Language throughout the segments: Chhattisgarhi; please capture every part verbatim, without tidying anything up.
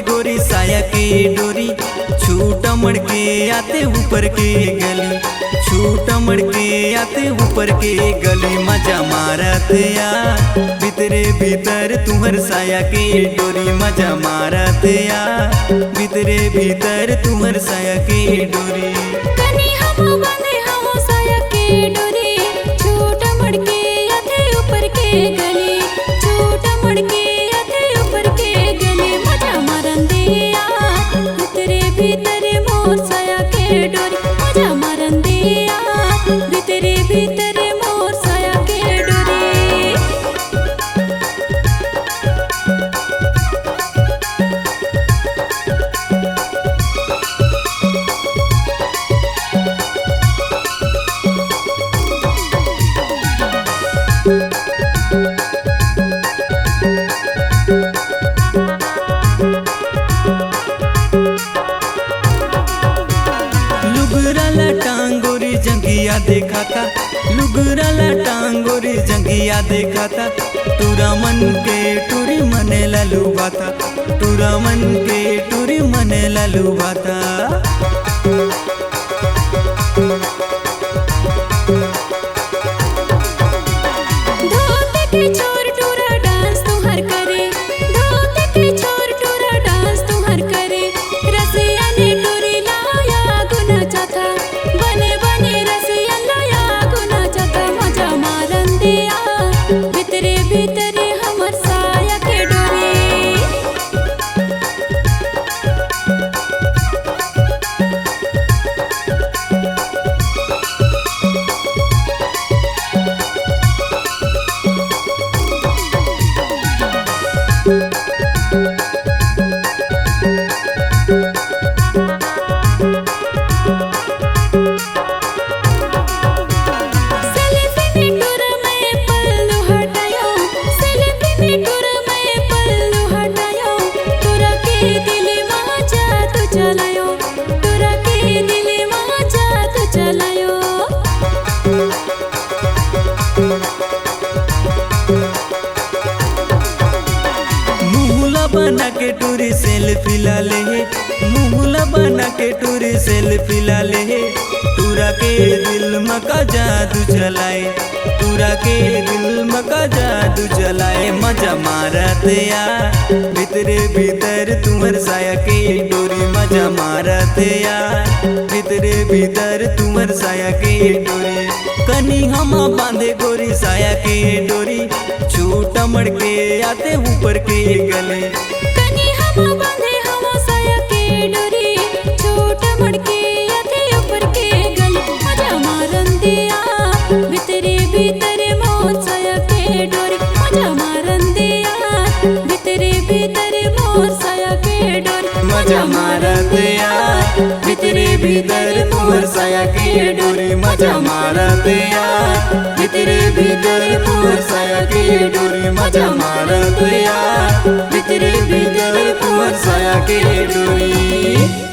गोरी साया के डोरी, छूटा मड़के आते ऊपर के गली, छूटा मड़के आते ऊपर के गली, मजा मारत या भीतरे भीतर तुहर साया के डोरी, मजा मारत या भीतरे भीतर तुहर साया के डोरी। कनी हम बांधे हवं साया के डोरी, छूटा मड़के आथे ऊपर के गली, छूटा मड़के आथे ऊपर के गली, मजा मारन दिया भीतरे भीतरे मोर साया के डोरी, मजा मारन दिया भीतरे भीतरे मोर साया के डोरी। लुगरा ला टांगोरी जंगिया देखाता, लुगरा ला टांगोरी जंगिया देखाता, टूरा मन के टूरी मने ला लुभाता, टूरा मन के टूरी मने ला लुभाता। धोती के छोर टूरा डांस तुहर करे, धोती के छोर टूरा डांस तुहर करे, रसिया ने टूरी लाया गुना चाथा, बने बने रसिया लाया गुना चाथा, मजा मारन दिया भीतरे भीतरे हमर साया के डोरी। सेल्फी में टूरा मैं पल्लू हटायो, सेल्फी में टूरा मैं पल्लू हटायो, टूरा के दिल मा जादू चलायो, टूरा के दिल मा जादू चलायो। मुहला बना के टूरी सेल्फी ला ले, मुहला बना के टूरी सेल्फी ला ले, टूरा के दिल म का जादू चलाए, टूरा के दिल म का जादू चलाए। मजा मारत या भीतरे भीतर तुहर साया के डोरी, मजा मारत या भीतरे भीतर तुहर साया के डोरी। कनी हम बांधे गोरी साया के डोरी, छूटा मड़के आते ऊपर के गली। कनी हम बांधे हवं साया के डोरी, छूटा मड़के आते ऊपर के गली। मजा मारन दिया भीतरे भीतर मोर साया के डोरी, मजा मारन दिया भीतरे भीतर मोर साया के डोरी। मजा मारत या भीतरे भीतर मोर साया के डोरी, मजा मारत या भीतरे भीतर मोर साया के डोरी, मजा मारत या भीतरे भीतर मोर साया के डोरी।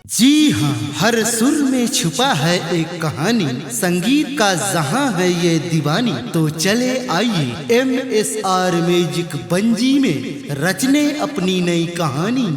जी हाँ, हर सुर में छुपा है एक कहानी, संगीत का जहां है ये दीवानी। तो चले आइए एम एस आर म्यूजिक बंजी में रचने अपनी नई कहानी।